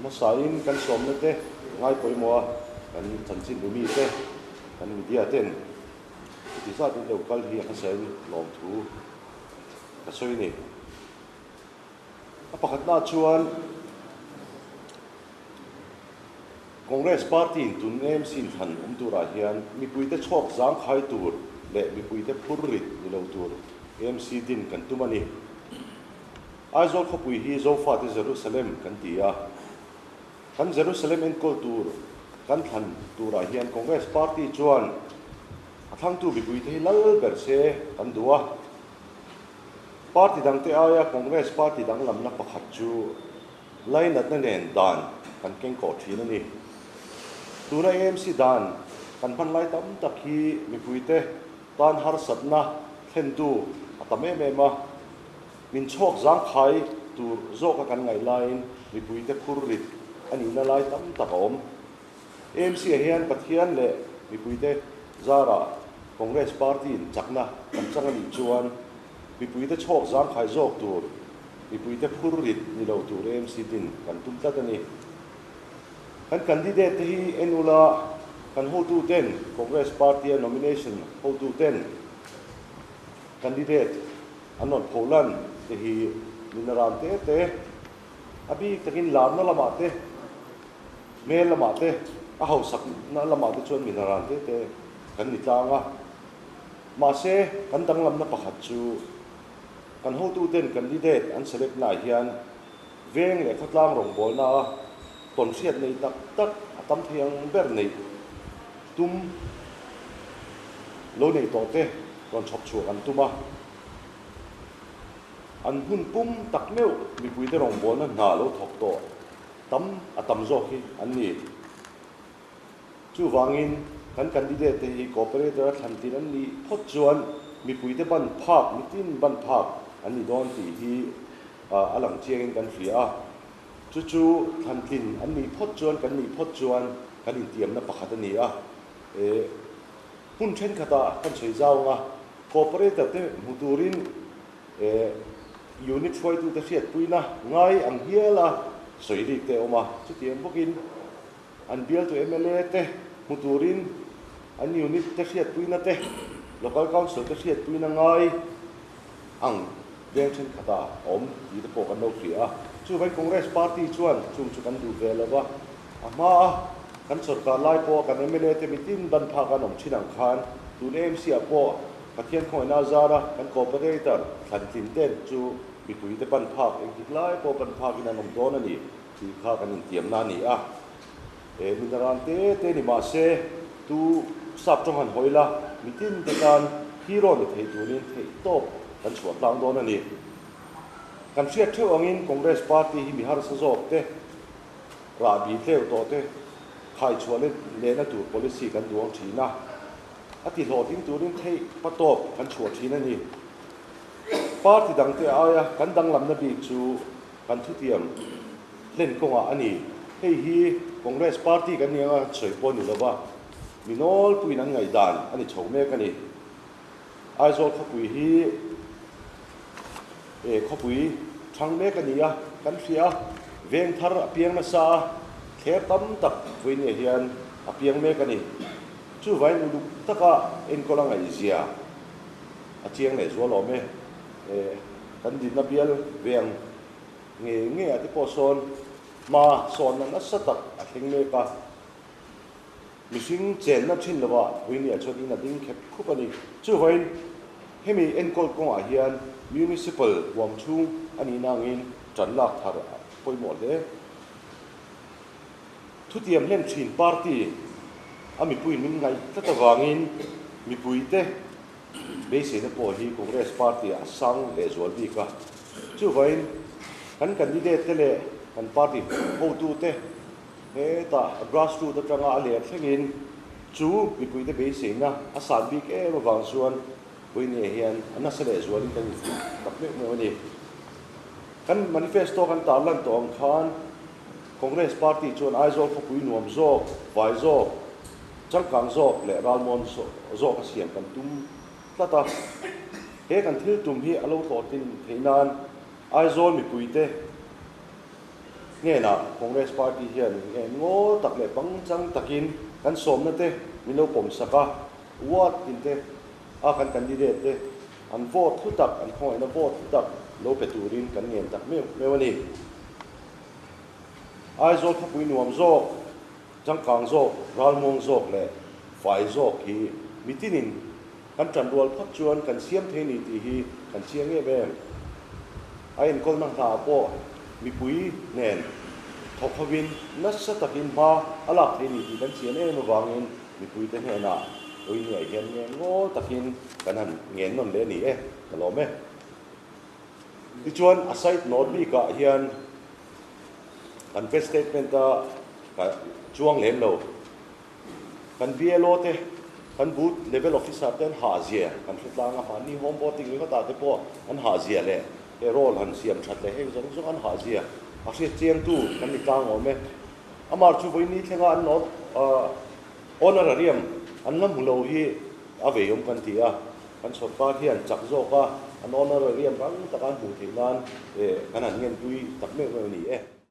hmasain kan sawmna te ngai pawimawh a, kan chanchinbu mite, kan media ten chuti zat in lo kal hi a hmasain lawmthu ka sawi a ni. A pakhatnaah chuan Congress party in tun AMC inthlan awm turah hian mipuite chhawk zangkhai tur leh mipuite phur rit ni lo tur AMC din kan tum a ni. Aizawl khawpui hi Zofate Jerusalem kan ti a, kan Jerusalem enkawl tur kan thlan turah hian Congress party chuan a thlangtu mipuite hi lal ber se kan duh a. Party dangte aia Congress party danglamna pakhat chu lainatna nen dan kan kengkawh thin a ni. Tuna AMC dan kan hman lai tam tak hi mipuite tan harsatna thlentu a tam em em a, min chhawk zangkhai tur zawka kan ngaih laiin mipuite phur rit a nihna lai tam tak a awm. AMC-ah hian Pathian leh mipuite zarah Congress party-in chakna kan chang a nih chuan mipuite chhawk zangkhai zawk tur, mipuite phur rit ni lo tur AMC din kan tum tlat a ni. Kan candidate te hi en ula kan hotuten Congress party-a nomination hotuten candidate an rawn pholan te hi minaran te te a bik takin larna lamah te Hmel lamah te, a hausakna lamah te chuan min ran te te kan ni tlang a. Mahse, kan danglamna pakhat chu kan hotuten candidate an select naah hian veng leh khawtlang rawngbawlna a tawnhriat nei tak tak a tam thei ang ber neih tum lo nei tawh te rawn chhawp chhuah kan tum a. An hun pum tak meuh mipuite rawngbawlna hna lo thawk tawh Tam a tam zawk hi an ni. Chuvangin kan candidate te hi cooperator a thlan tir an nih phawt chuan mipuite ban phak, mitin ban phak an ni dawn tih hi a lang chiangin kan hria a. Chu chu thlan tlin an nih phawt chuan kan nih phawt chuan kan intiamna pakhat a ni a. Hmun thenkhatah kan sawi zau ang a, cooperator te hmu turin Unit hruaitute hriatpuina ngai ang hial a sawi rik te a awm a, chutiang bawkin an bialtu mla te hmu turin an unit te hriatpuina te, Local Council te hriatpuina ngai ang veng thenkhatah a awm tih te pawh kan lo hria a. Chuvangin Congress Party chuan chung chu kan duh ve lo va, a hmaa kan sawrkar lai pawha kan mla te mitin ban phak an awm thin ang khan tun AMC ah pawh Pathian khawngaihna a zar a, kan cooperator thlan tlin ten chu mipuite ban phak engtik lai pawh ban phakin an awm dawn a ni tih kha kan intiamna a ni a. He minaran te te ni mah se tu sap tawng han hawi la, mitin te tan hero ni thei turin theih tawp kan chhuah tlang dawn a ni. Kan hriat theuh angin Congress party hi mi harsa zawk te, rahbi tleu tawh te khaichhuah lehna tur policy kan duang thin a. A ti hlawhtling turin theih pa tawp kan chhuah thin a ni. Party dangte aia kan danglamna bik chu kan thutiam hlen kawngah a ni. Hei hi Congress party kan nih anga sawi pawh a ni lova, mi nawlpuiin an ngaihdan a ni chho mek a ni. Aizawl khawpui hi e khawpui thang mek a ni a, kan hria a, veng thar a piang nasa a, thler tam tak vawinia hian a piang mek a ni. Chuvain uluk taka enkawl a ngaihzia a chiang leh zual awm e. E, kan dinna bial ve ang nge nge ah te pawh sawn hma sawnna nasa tak a thleng mek a. Mihring chenna thin lovah Puinia chuan in a ding khep khup a ni. Chuvain hemi enkawl kawngah hian Municipal huam chhung a nihna angin tan lak thar a pawimawh hle. Thutiam hlen thin party a mipui min ngaih tlat avangin mipuite beiseina pawh hi Congress party ah a sang lehzual bik a. Chuvain kan candidate te leh kan party hotute hetah grassroot atanga a leh thlengin chu mipuite beiseina a san bik em avang chuan Puinia hian a nasa lehzualin kan infuih tak meuh meuh a ni. Kan manifesto kan tarlan tawh ang khan Congress party chuan Aizawl khawpui nuam zawk, vai zawk, changkang zawk leh ralmuan zawk a siam kan tum tlat a. He kan thil tum hi a lo hlawhtlin theih nan Aizawl mipuite hnenah Congress Party hian nge ngaw tak leh pangchang takin kan sawmna te min lo pawmsak a, ward tin te a kan candidate te an vote hlu tak, an khawngaihna vote hlu tak lo pe turin kan ngen tak meuh meuh a ni. Aizawl khawpui nuam zawk, changkang zawk, ralmuang zawk leh fai zawk hi mitinin kan tanrual phawt chuan kan siam thei ni tih hi kan chiang em em. A enkawlna hna pawh mipui nen thawk hovin nasa takin hma a lak thei ni tih kan chian em avangin mipuite hnenah Oiniah hian nge ngawl takin kan han ngen nawn leh a ni e, ka lawm e. Tichuan a side note bikah hian kan press statement a ka chuang lem lo. Kan BLO te, kan booth level officer te an hah zia kan hre tlang a, mahni home voting ringawt ah te pawh an hah zia leh he roll han siam that leh heng zawng zawng an hah zia a hriat chiangtu kan ni tlang awm e. Amah chu vawiin ni thlenga an honorarium an la hmu lo hi a vei awm kan ti a, kan sawrkar hian chak zawk a an honorarium rang taka an hmuh theih nan kan han ngenpui tak meuh meuh a ni e.